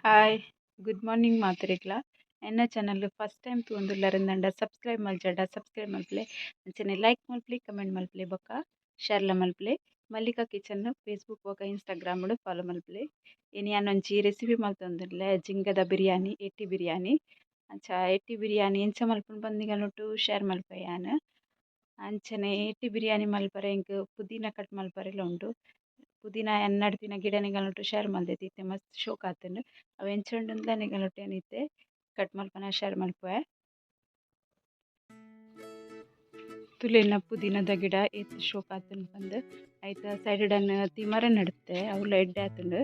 Hi, good morning ಮಾತೆರೆಗ್ಲ. ಎನ್ನ channel first time ತೂವೊಂದುಲ್ಲೆರ್ ಸಬ್ಸ್ಕ್ರೈಬ್ ಮಲ್ಜಡ ಸಬ್ಸ್ಕ್ರೈಬ್ ಮಲ್ಪುಲೆ. ಅಂಚನೆ ಲೈಕ್ ಮಲ್ಪುಲೆ, ಕಮೆಂಟ್ ಮಲ್ಪುಲೆ, ಬೊಕ್ಕ ಶೇರ್ಲ ಮಲ್ಪುಲೆ. ಮಲ್ಲಿಕಾ ಕಿಚನ್ ಫೇಸ್ಬುಕ್ ಬೊಕ್ಕ ಇನ್ಸ್ಟಾಗ್ರಾಮ್ ಫಾಲೋ ಮಲ್ಪುಲೆ. ಇನಿ ಯಾನ್ ಒಂಜಿ ರೆಸಿಪಿ ಮಲ್ತೊಂದುಲ್ಲೆ, ಜಿಂಗದ ಬಿರಿಯಾನಿ, ಎಟ್ಟಿ ಬಿರಿಯಾನಿ. ಅಂಚ ಎಟ್ಟಿ ಬಿರಿಯಾನಿ ಎಂಚ ಮಲ್ಪುನು ಪಂದ್ ನಿಗಲ್ನೊಟ್ಟು ಶೇರ್ ಮಲ್ಪೆ ಯಾನ್. ಅಂಚನೆ ಎಟ್ಟಿ ಬಿರಿಯಾನಿ ಮಲ್ಪರೆ ಎಂಕ್ ಪುದೀನ ಕಟ್ ಮಲ್ಪರೆಲ ಉಂಡು. ಪುದೀನ ಯಾನ್ ನಡ್ತಿನ ಗಿಡ ನಿಗಲ್ನೊಟ್ಟು ಶೇರ್ ಮಲ್ದೆತಿ. ಇತ್ತೆ ಮಸ್ತ್ ಶೋಕ್ ಆತುಂಡು. ಅವು ಎಂಚ ಉಂಡುಂದ್ಲ ನಿಗಲ್ನೊಟ್ಟು ಯಾನ್ ಇತ್ತೆ ಕಟ್ ಮಲ್ಪುನ ಶೇರ್ ಮಲ್ಪುವೆ. ತೂಲೆನ ಪುದೀನದ ಗಿಡ ಏತ್ ಶೋಕ್ ಆತುಂಡು ಪಂದ್. ಐತ ಸೈಡ್ ಡ್ ತಿಮರೆ ನಡ್ತೆ, ಅವ್ಲ ಎಡ್ಡೆ ಆತುಂಡು.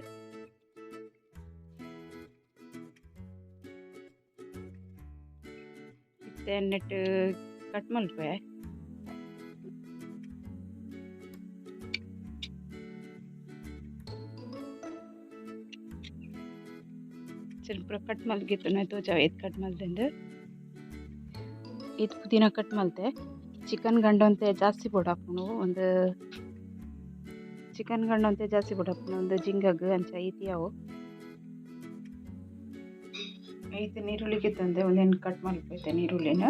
ಇತ್ತೆ ನೆಟ್ ಕಟ್ ಮಲ್ಪುವೆ. ಅಂಚನೆ ಪೂರ ಕಟ್ ಮಲ್ತ್ ಗೆತೊನ್ನ ತೋಜಾವೆ ಏತ್ ಕಟ್ ಮಲ್ದೆಂದ್. ಈತ್ ಪುದೀನ ಕಟ್ ಮಲ್ತೆ. ಚಿಕನ್ ಗಂಡ ಒಂತೆ ಜಾಸ್ತಿ ಬೋಡಾಪುಂಡು. ಒಂದು ಚಿಕನ್ ಗಂಡ ಒಂತೆ ಜಾಸ್ತಿ ಬೋಡಾಪುಂಡು ಒಂದು ಜಿಂಗಗ್. ಅಂಚ ಈತ್ ಯಾವು. ಐತ್ ನೀರುಳ್ಳಿ ಗೆತೊಂದೆ, ಉಂದೆನ್ ಕಟ್ ಮಲ್ಪುವೆ ನೀರುಳ್ಳಿನ್.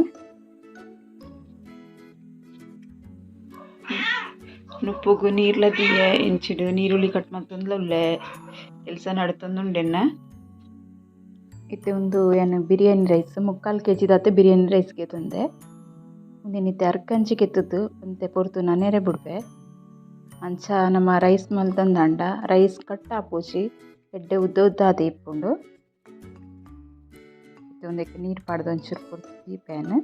ನುಪ್ಪುಗು ನೀರ್ಲ ದೀಯೆ. ಇಂಚಿಡ್ ನೀರುಳ್ಳಿ ಕಟ್ ಮಲ್ತೊಂದುಲ ಉಲ್ಲೆ. ಕೆಲಸ ನಡತೊಂದುಂಡು ಎನ್ನ. ಇತ್ತೆ ಉಂದು ಯಾನ್ ಬಿರಿಯಾನಿ ರೈಸ್ 3/4 ಕೆಜಿ ದಾತ್ ಬಿರಿಯಾನಿ ರೈಸ್ ಗೆತೊಂದೆ. ಉಂದೆನ್ ಇತ್ತೆ ಅರ್ಕಂಜಿ ಗೆತ್ತುದು ಒಂತೆ ಪೊರ್ತು ನನೆರೆ ಬುಡ್ಪೆ. ಅಂಚ ನಮ ರೈಸ್ ಮಲ್ತೊಂದಾಂಡ ರೈಸ್ ಕಟ್ ಆಪುಜಿ, ಎಡ್ಡೆ ಉದ್ದ ಉದ್ದ ಆದ್ ಇಪ್ಪುಂಡು. ಇತ್ತೆ ಉಂದೆಕ್ ನೀರ್ ಪಾಡ್ದ್ ಒಂಚೂರು ಪೊರ್ತು ದೀಪೆ ಯಾನ್.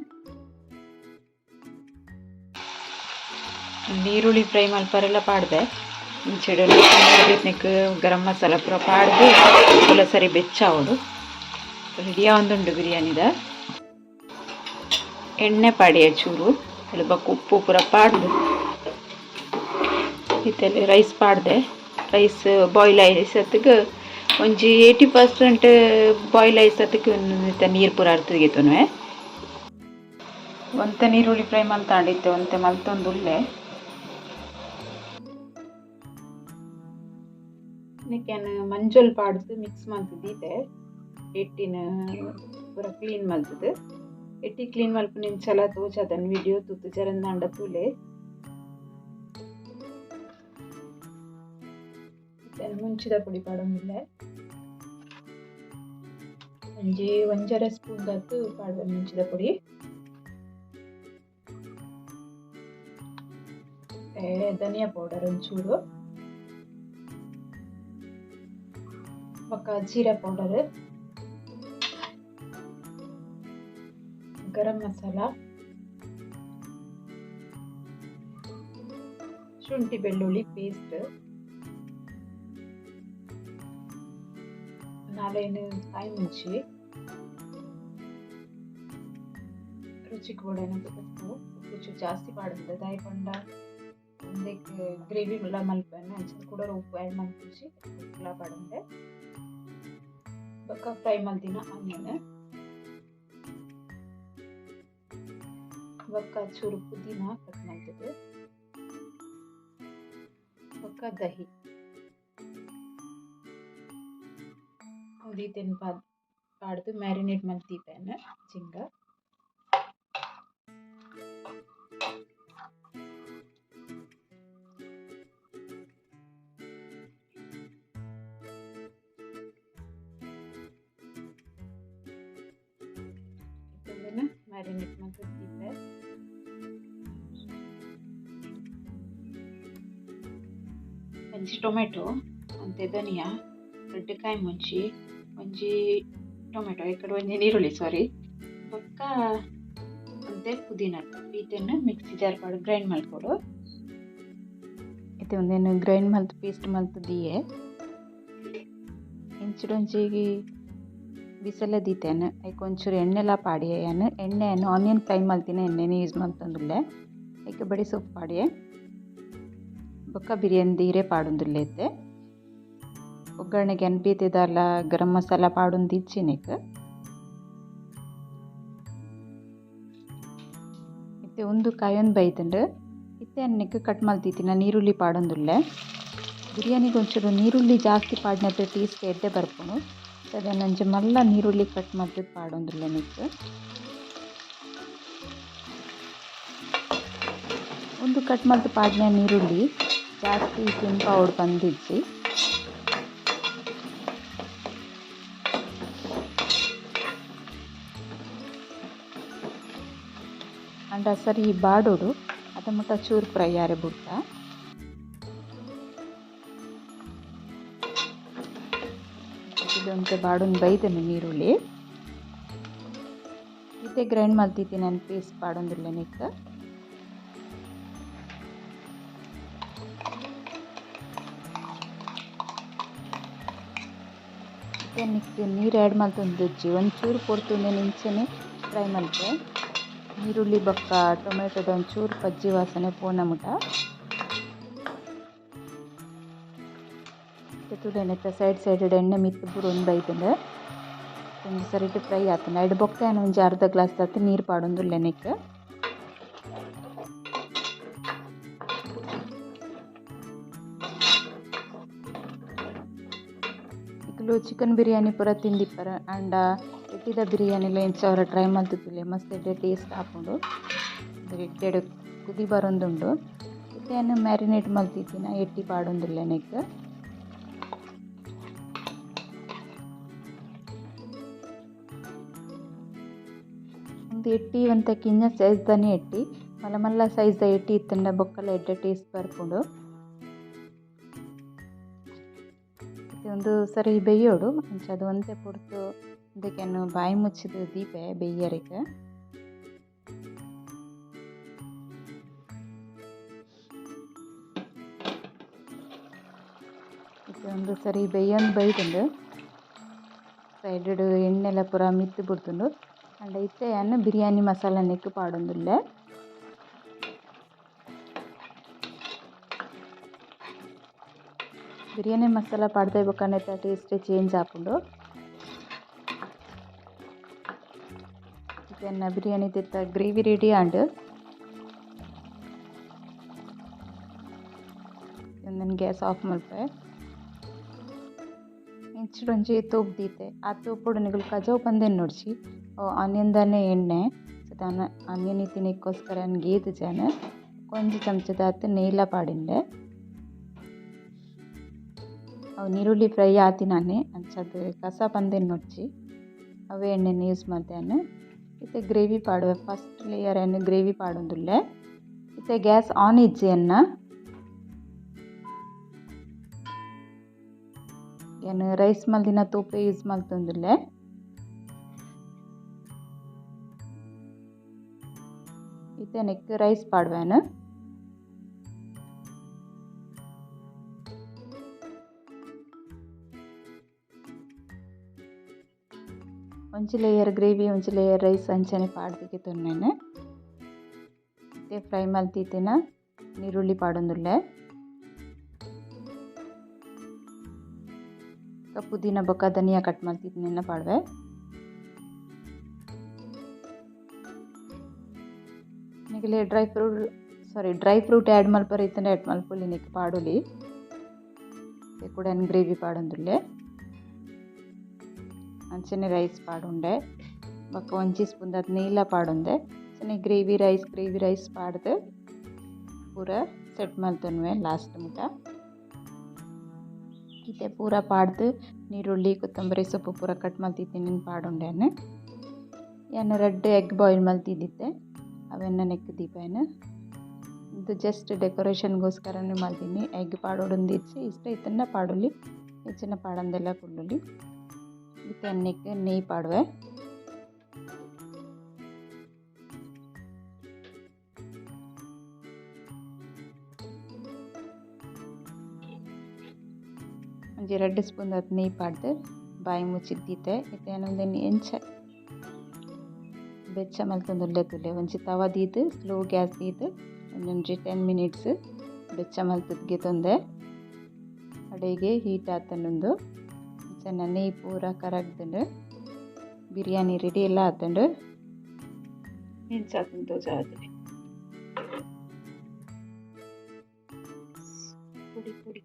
ನೀರುಳ್ಳಿ ಫ್ರೈ ಮಲ್ಪರೆಲ ಪಾಡ್ದೆ. ಇಂಚಿಡ್ ನೆಕ್ಕ್ ಗರಂ ಮಸಾಲ ಪೂರ ಪಾಡ್ದ್ ಪೂರ ಸರಿ ಬೆಚ್ಚಾವೊಡು. ರೆಡಿ ಆವೊಂದುಂಡು ಬಿರಿಯಾನಿದ. ಎಣ್ಣೆ ಪಾಡಿಯೆ ಚೂರು, ಬೊಕ್ಕ ಉಪ್ಪು ಪೂರ ಪಾಡ್ದ್ ಇತ್ತೆ ರೈಸ್ ಪಾಡ್ದೆ. ರೈಸ್ ಬಾಯ್ಲ್ ಆಯಿಸತ್ಗ್ ಒಂಜಿ 80% ಬಾಯ್ಲ್ ಆಯಿಸತ್ಗ್ ಇತ್ತೆ ನೀರ್ ಪೂರ ಅರ್ತ್ ಗೆತೊನುವೆ. ಒಂತೆ ನೀರುಳ್ಳಿ ಫ್ರೈ ಮಲ್ತಾಂಡ್, ಇತ್ತೆ ಒಂತೆ ಮಲ್ತೊಂದುಲ್ಲೆ. ನೆಕ್ಕ್ ಯಾನ್ ಮಂಜೊಲ್ ಪಾಡ್ದ್ ಮಿಕ್ಸ್ ಮಲ್ತ್ ದೀತೆ. ಎಟ್ಟಿನ್ ಪೂರ ಕ್ಲೀನ್ ಮಲ್ತುದು. ಎಟ್ಟಿ ಕ್ಲೀನ್ ಮಲ್ಪುನ ಎಂಚಲ ತೋಜಾದನ್ ವಿಡಿಯೋ ತೂತುಜರಂದಾಂಡ ತೂಲೆ. ಮುಂಚಿದ ಪೊಡಿ ಪಾಡೊಂದುಲ್ಲೆ. ಒಂಜಿ 1.5 ಸ್ಪೂನ್ ದಾತ್ ಪಾಡ್ವೆ ಮುಂಚಿದ ಪೊಡಿ. ಧನಿಯಾ ಪೌಡರ್ ಒಂಚೂರು, ಬೊಕ್ಕ ಜೀರಾ ಪೌಡರ್, ಗರಂ ಮಸಾಲ, ಶುಂಠಿ ಬೆಳ್ಳುಳ್ಳಿ ಪೇಸ್ಟ್, 4-5 ಕಾಯಿ ಮುಂಚಿ, ರುಚಿಕ್ ಬೋಡಾಯಿನಾತ್ ಉಪ್ಪು. ಉಪ್ಪು ಚೂರು ಜಾಸ್ತಿ ಪಾಡೊಂದು, ದಾಯೆ ಪಂಡ ಉಂದೆಕ್ ಗ್ರೇವಿ ಲ ಮಲ್ಪುವೆನ, ಅಂಚ ಕುಡೊರ ಉಪ್ಪು ಆ್ಯಡ್ ಮಲ್ಪುಜಿ, ಉಪ್ಪುಲ ಪಾಡೊಂದೆ. ಬೊಕ್ಕ ಫ್ರೈ ಮಲ್ತಿನ ಆನಿಯನ್, ಬೊಕ್ಕ ಚೂರು ಪುದೀನ ಕಟ್ ಮಲ್ತುದು, ಬೊಕ್ಕ ದಹಿ. ಉಂದು ಈತೆನ್ ಪಾಡ್ದ್ ಮ್ಯಾರಿನೇಟ್ ಮಲ್ತ್ ದೀಪೆ ಜಿಂಗ. ಉಂದೆನ್ ಮ್ಯಾರಿನೇಟ್ ಮಲ್ತ್ ದೀಪೆ. ಒಂಜಿ ಟೊಮೆಟೊ, ಒಂತೆ ಧನಿಯಾ, ರಡ್ಡ್ ಕಾಯಿ ಮುಂಚಿ, ಒಂಜಿ ಟೊಮೆಟೊ, ಐಕಡೆ ಒಂಜಿ ನೀರುಳ್ಳಿ ಸಾರಿ, ಬೊಕ್ಕ ಒಂತೆ ಪುದೀನ. ಈತೆನ್ ಮಿಕ್ಸಿ ಜಾರ್ ಪಾಡ್ದ್ ಗ್ರೈಂಡ್ ಮಲ್ಪೊಡು. ಇತ್ತೆ ಉಂದೆನ್ ಗ್ರೈಂಡ್ ಮಲ್ತ್ ಪೇಸ್ಟ್ ಮಲ್ತ್ ದೀಯೆ. ಇಂಚಿಡ್ ಒಂಜಿ ಬಿಸಲೆ ದೀತೆನ್, ಐಕ್ ಒಂಚೂರು ಎಣ್ಣೆಲ ಪಾಡಿಯೆ ಯಾನ್. ಎಣ್ಣೆ ಯಾನ್ ಆನಿಯನ್ ಫ್ರೈ ಮಲ್ತಿನ ಎಣ್ಣೆನೆ ಯೂಸ್ ಮಲ್ತೊಂದುಲ್ಲೆ. ಐಕ್ ಬಡಿ ಸೊಪ್ಪು ಪಾಡಿಯೆ. ಬೊಕ್ಕ ಬಿರಿಯಾನಿ ಇರೆ ಪಾಡೊಂದುಲ್ಲೆ ಇತ್ತೆ. ಒಗ್ಗರಣೆಗ್ ಯಾನ್ ಬೇತೆ ದಾಲ ಗರಂ ಮಸಾಲ ಪಾಡೊಂದಿಜ್ಜಿ ನೆಕ್ಕ್. ಇತ್ತೆ ಉಂದು ಕಾಯೊಂದು ಬೈದ್ಂಡ್. ಇತ್ತೆ ಯಾನ್ ನೆಕ್ಕ್ ಕಟ್ ಮಲ್ತಿತ್ತಿನ ನೀರುಳ್ಳಿ ಪಾಡೊಂದುಲ್ಲೆ. ಬಿರಿಯಾನಿಗ್ ಒಂಚೂರು ನೀರುಳ್ಳಿ ಜಾಸ್ತಿ ಪಾಡ್ನತೆ ಟೇಸ್ಟ್ ಎಡ್ಡೆ ಬರ್ಪುಂಡು. ಅದನ್ನೊಂಜಿ ಮಲ್ಲ ನೀರುಳ್ಳಿ ಕಟ್ ಮಲ್ತುದು ಪಾಡೊಂದುಲ್ಲೆ ನೆಕ್ಕ್. ಉಂದು ಕಟ್ ಮಲ್ತ್ ಪಾಡ್ನ ನೀರುಳ್ಳಿ ಜಾಸ್ತಿ ಕೆಂಪಾವೊಡು ಪಂದಿಜ್ಜಿ. ಆಂಡ ಸರಿ ಬಾಡೊಡು ಅದ ಮುಟ ಚೂರು ಫ್ರೈ ಆರೆ ಬುಡ್ಕ. ಒಂತೆ ಬಾಡೊಂದು ಬೈದೆನು ನೀರುಳ್ಳಿ. ಇತ್ತೆ ಗ್ರೈಂಡ್ ಮಲ್ತಿತ್ತಿನ ಪೇಸ್ಟ್ ಪಾಡೊಂದುಲ್ಲೆ ನೆಕ್ಕ್. ಇತ್ತೆ ನೆಕ್ಕ್ ನೀರು ಆ್ಯಡ್ ಮಲ್ತೊಂದಿಜ್ಜಿ ಒಂಚೂರು ಪೊರ್ತು ಉಂದೆನ್ ಇಂಚನೆ ಫ್ರೈ ಮಲ್ಪೆ. ನೀರುಳ್ಳಿ ಬೊಕ್ಕ ಟೊಮೆಟೊದ ಒಂಚೂರು ಪಜ್ಜಿ ವಾಸನೆ ಪೋನ ಮುಟ. ತೂಲೆ ನೆತ್ತ ಸೈಡ್ ಸೈಡ್ ಎಣ್ಣೆ ಮಿತ್ತ್ ಬೂರೊಂದು ಬೈದ್ಂಡ್. ಒಂಜಿ ಸರಿಟ್ ಫ್ರೈ ಆತ್ಂಡ್. ಐಡ್ ಬೊಕ್ಕ ಯಾನ್ ಒಂಜಿ ಅರ್ಧ ಗ್ಲಾಸ್ ದಾತ್ ನೀರು ಪಾಡೊಂದುಲ್ಲೆ ನೆಕ್ಕ್. ನಿಕುಲು ಚಿಕನ್ ಬಿರಿಯಾನಿ ಪೂರ ತಿಂದಿಪ್ಪರ್ ಆಂಡ ಎಟ್ಟಿದ ಬಿರಿಯಾನಿಲ ಇಂಚ ಒರ ಟ್ರೈ ಮಲ್ತ್ ತೂಲೆ ಮಸ್ತ್ ಎಡ್ಡೆ ಟೇಸ್ಟ್ ಆಪುಂಡು. ಎಡ್ಡೆಡ್ ಕುದಿ ಬರೊಂದುಂಡು. ಇತ್ತೆ ಯಾನ್ ಮ್ಯಾರಿನೇಟ್ ಮಲ್ತಿತ್ತಿನ ಎಟ್ಟಿ ಪಾಡೊಂದುಲ್ಲೆ ನೆಕ್ಕ್. ಉಂದು ಎಟ್ಟಿ ಒಂತೆ ಕಿಂಜ ಸೈಜ್ ದನೆ ಎಟ್ಟಿ ಮಲ್ಲ ಮಲ್ಲ ಸೈಜ್ ದ ಎಟ್ಟಿ ಇತ್ತುಂಡ ಬೊಕ್ಕಲ ಎಡ್ಡೆ ಟೇಸ್ಟ್ ಬರ್ಪುಂಡು. ಇತ್ತೆ ಉಂದು ಸರಿ ಬೇಯೋಡು ಅಂಚಾದ್ ಒಂತೆ ಪೊರ್ತು ಉಂದೆಕ್ ಯಾನ್ ಬಾಯಿ ಮುಚ್ಚಿದ್ ದೀಪೆ ಬೇಯರೆಗ್. ಇತ್ತೆ ಉಂದು ಸರಿ ಬೇಯೊಂದು ಬೈದುಂಡು. ಸೈಡ್ ಡ್ ಎಣ್ಣೆಲ ಪೂರ ಮಿತ್ತ್ ಬುಡ್ದುಂಡು. ಆಂಡ ಇತ್ತೆ ಯಾನ್ ಬಿರಿಯಾನಿ ಮಸಾಲ ನೆಕ್ಕ್ ಪಾಡೊಂದುಲ್ಲೆ. ಬಿರಿಯಾನಿ ಮಸಾಲ ಪಾಡ್ದೆ ಬೊಕ್ಕ ನೆತ್ತ ಟೇಸ್ಟ್ ಚೇಂಜ್ ಆಪುಂಡು. ಇತ್ತೆ ಎನ್ನ ಬಿರಿಯಾನಿ ದೆತ್ತ ಗ್ರೇವಿ ರೆಡಿ ಆಂಡ್. ಉಂದೆನ್ ಗ್ಯಾಸ್ ಆಫ್ ಮಲ್ಪೆ. ಇಂಚಿಡ್ ಒಂಜಿ ತೋಪ್ ದೀತೆ ಆ ತೋಪುಡು ನಿಕುಲು ಕಜವು ಪಂದ್ ಎನ್ನೊಡ್ಚಿ ಅವು ಆನಿಯನ್ ದಾನೆ ಎಣ್ಣೆ ದಾನ ಆನಿಯನ್ ಇತ್ತಿನೆಕ್ಕೋಸ್ಕರ ಯಾನ್ ಗೇದಿಜಾನ್ ಒಂಜಿ ಚಮಚದಾತ್ ನೆಯ್ಲ ಪಾಡಿಂಡೆ. ಅವು ನೀರುಳ್ಳಿ ಫ್ರೈ ಆತಿನಾನೆ ಅಂಚಾದ್ ಕಸ ಪಂದ್ ಎನ್ನೊಡ್ಚಿ ಅವೇ ಎಣ್ಣೆನ್ ಯೂಸ್ ಮಲ್ತೆ ಯಾನ್. ಇತ್ತೆ ಗ್ರೇವಿ ಪಾಡುವೆ ಫಸ್ಟ್ ಲೇಯರ್ ಯಾನ್ ಗ್ರೇವಿ ಪಾಡೊಂದುಲ್ಲೆ. ಇತ್ತೆ ಗ್ಯಾಸ್ ಆನ್ ಇಜ್ಜಿ ಎನ್ನ. ಯಾನ್ ರೈಸ್ ಮಲ್ದಿನ ತೋಪೆ ಯೂಸ್ ಮಲ್ತೊಂದುಲ್ಲೆ. ಇತ್ತೆ ನೆಕ್ಕ್ ರೈಸ್ ಪಾಡುವೆ ಯಾನ್. ಒಂಜಿ ಲೇಯರ್ ಗ್ರೇವಿ ಒಂಜಿ ಲೇಯರ್ ರೈಸ್ ಅಂಚನೆ ಪಾಡ್ದ್ ಗೆತೊನ್ನೆನ್. ಇತ್ತೆ ಫ್ರೈ ಮಲ್ತಿತ್ತಿನ ನೀರುಳ್ಳಿ ಪಾಡೊಂದುಲ್ಲೆ. ಪುದೀನ ಬೊಕ್ಕ ಧನಿಯಾ ಕಟ್ ಮಲ್ತಿತ್ತಿನೆನ್ ಪಾಡುವೆ. ನಿಕಲೆ ಡ್ರೈ ಫ್ರೂಟ್ ಆ್ಯಡ್ ಮಲ್ಪರೆ ಇತ್ತುಂಡ ಆ್ಯಡ್ ಮಲ್ಪೊಲಿ ನೆಕ್ಕ್ ಪಾಡೊಲಿ. ಕುಡ ಯಾನ್ ಗ್ರೇವಿ ಪಾಡೊಂದುಲ್ಲೆ. ಅಂಚನೆ ರೈಸ್ ಪಾಡುಂಡೆ ಬೊಕ್ಕ ಒಂಜಿ ಸ್ಪೂನ್ ದಾತ್ ನೆಯ್ಲ ಪಾಡುಂಡೆ. ಅಂಚನೆ ಗ್ರೇವಿ ರೈಸ್ ಪಾಡ್ದ್ ಪೂರ ಸೆಟ್ ಮಲ್ತೊನುವೆ ಲಾಸ್ಟ್ ಮುಟ. ಇತ್ತೆ ಪೂರ ಪಾಡ್ದ್ ನೀರುಳ್ಳಿ ಕೊತ್ತಂಬರಿ ಸೊಪ್ಪು ಪೂರ ಕಟ್ ಮಲ್ತಿತ್ತಿನೆನ್ ಪಾಡುಂಡೆ ಯಾನ್. ಯಾನ್ ರಡ್ಡ್ ಎಗ್ ಬಾಯ್ಲ್ ಮಲ್ತಿದಿತ್ತೆ ಅವೆನ್ ನೆಕ್ಕ್ ದೀಪೆನ್. ಉಂದು ಜಸ್ಟ್ ಡೆಕೋರೇಷನ್ಗೋಸ್ಕರನೆ ಮಲ್ದಿನಿ. ಎಗ್ ಪಾಡೊಡುಂದು ಇಜ್ಜಿ ಇಷ್ಟ ಇತ್ತುಂಡ ಪಾಡೊಲಿ ಇಜ್ಜಿಂಡ ಪಾಡಂದೆಲ ಕುಲ್ಲೊಲಿ. ಇತ್ತೆ ನೆಕ್ಕ್ ನೆಯ್ ಪಾಡುವೆ. ಒಂಜಿ ರಡ್ಡ್ ಸ್ಪೂನ್ ದಾತ್ ನೆಯ್ ಪಾಡ್ದ್ ಬಾಯಿ ಮುಚ್ಚಿದ್ ದೀತೆ. ಇತ್ತೆ ಯಾನ್ ಉಂದೆನ್ ಎಂಚ ಬೆಚ್ಚ ಮಲ್ತೊಂದುಲ್ಲೆ ತೂಲೆ. ಒಂಜಿ ತವ ದೀದ್ ಸ್ಲೋ ಗ್ಯಾಸ್ ದೀದ್ ಒಂಜೊಂಜಿ 10 ಮಿನಿಟ್ಸ್ ಬೆಚ್ಚ ಮಲ್ತುದು ಗೆತೊಂದೆ. ಅಡೆಗೆ ಹೀಟ್ ಆತುಂಡು ಉಂದು. ಅಂಚನೆ ನೆಯ್ ಪೂರ ಕರಗ್ದುಂಡು. ಬಿರಿಯಾನಿ ರೆಡಿ ಎಲ್ಲ ಆತುಂಡು. ಎಂಚ ಆತುಂಡು ತೋಜಾವೊಂದುಲ್ಲೆ. ಪೊಡಿ ಪೊಡಿ.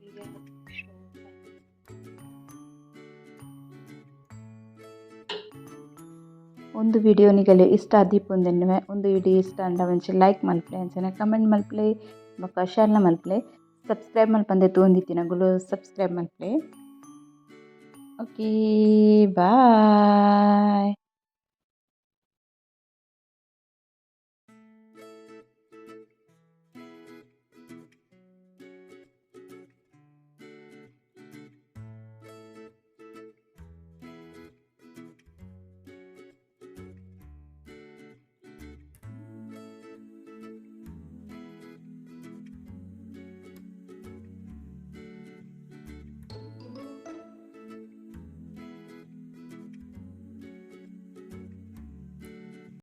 ಉಂದು ವಿಡಿಯೋ ನಿಗಲೆ ಇಷ್ಟ ಆದಿಪ್ಪುಂದೆನ್ನುವೆ. ಉಂದು ವಿಡಿಯೋ ಇಷ್ಟ ಆಂಡ ಒಂಜಿ ಲೈಕ್ ಮಲ್ಪುಲೆ, ಅಂಚನೆ ಕಮೆಂಟ್ ಮಲ್ಪುಲೆ, ಬೊಕ ಶೇರ್ಲ ಮಲ್ಪುಲೆ. ಸಬ್ಸ್ಕ್ರೈಬ್ ಮಲ್ಪಂದೆ ತೂವೊಂದಿತ್ತಿನಗುಲು ಸಬ್ಸ್ಕ್ರೈಬ್ ಮಲ್ಪುಲೆ. Okay, bye.